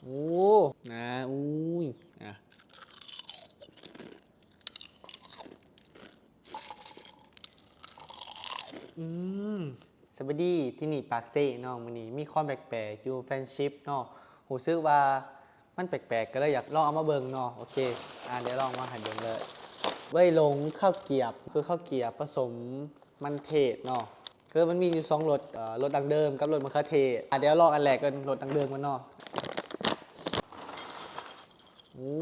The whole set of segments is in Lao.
ໂອ້ ນາ ອຸ້ຍ ອ່ະ ອືມ ສະບາຍດີ ທີ່ນີ້ປາກເຊເນາະ. ມື້ນີ້ມີຄວາມແປກໆຢູ່ Friendship ເນາະ. ຮູ້ສຶກວ່າມັນແປກໆ ກໍເລີຍຢາກລອງເອົາມາເບິ່ງເນາະ. ໂອເຄ ອ່າ ດຽວລອງມາໃຫ້ເບິ່ງເລີຍ. ເວີຍຫຼົງເຂົ້າກຽບ ຄືເຂົ້າກຽບປະສົມ ມັນເທດເນາະ. ຄືມັນມີຢູ່ສອງລົດ ເອີ ລົດດັ້ງເດີມກັບລົດມະເຂືອເທດ. ອ່ະ ດຽວລອງອັນແລກກ່ອນ ລົດດັ້ງເດີມກ່ອນເນາະ. ໂອ້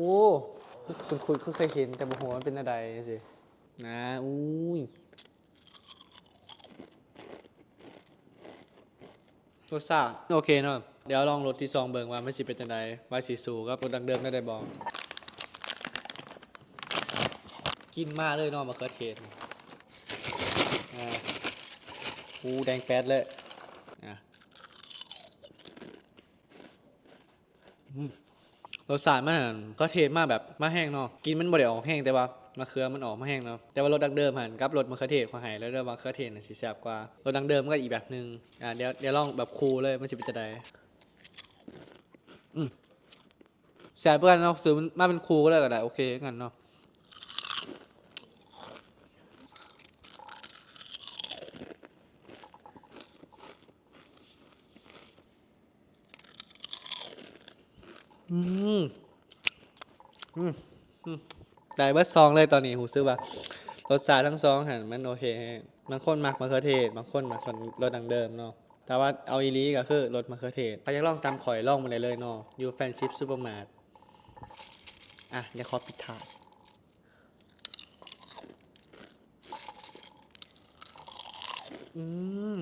ຄຸ້ນໆ ຄືເຄີຍເຫັນ ແຕ່ບໍ່ຮູ້ວ່າມັນເປັນແນວໃດຈັ່ງຊີ້ນະ. ອຸ້ຍ ລົດຊາດໂອເຄເນາະ. ດຽວລອງລົດທີສອງເບິ່ງວ່າມັນຊິເປັນຈັ່ງໃດ ວ່າຊິສູ້ກັບລົດດັ້ງເດີມໄດ້ບໍ່. ກິ່ນມາເລີຍເນາະ ມະເຂືອເທດ. ອ່າ ອູ ແດງແປດເລີຍ. ອ່າ ອືມ ລົດຊາດມັນຫັ້ນ ມະເຂືອເທດມາແບບ ມາແຮງເນາະ. ກິ່ນມັນບໍ່ໄດ້ອອກແຮງ ແຕ່ວ່າມະເຂືອມັນອອກມາແຮງເນາະ. ແຕ່ວ່າລົດດັ້ງເດີມຫັ້ນກັບລົດມະເຂືອ. ເທດ ຂ້ອຍໃຫ້ເລີຍເດີວ່າມະເຂືອເທດນີ້ຊິແຊບກວ່າ. ລົດດັ້ງເດີມມັນກໍອີກແບບໜຶ່ງ. ອ່າ ດຽວ ດຽວລອງແບບຄູ່ເລີຍ ມັນຊິເປັນຈັ່ງໃດ. ອືມ ແຊບເພື່ອນເນາະ ຊື້ມາເປັນຄູ່ເລີຍກໍໄດ້ ໂອເຄຄືກັນເນາະ. ອືມ ອືມ ອືມ ໄດ້ເບິດສອງເລີຍຕອນນີ້. ຮູ້ສຶກວ່າລົດຊາດທັງສອງຫັ້ນມັນໂອເຄແຮງ. ບາງຄົນມັກມະເຂືອເທດ ບາງຄົນມັກລົດ ລົດດັ້ງເດີມເນາະ. ແຕ່ວ່າເອົາອີ່ຫຼີກໍຄືລົດມະເຂືອເທດ. ໃຜຢາກລອງຕຳຂ້ອຍ ລອງມາໄດ້ເລີຍເນາະ ຢູ່ Friendship Supermart. ອ່ະ ດຽວຂໍປິດທ້າຍ. ອືມ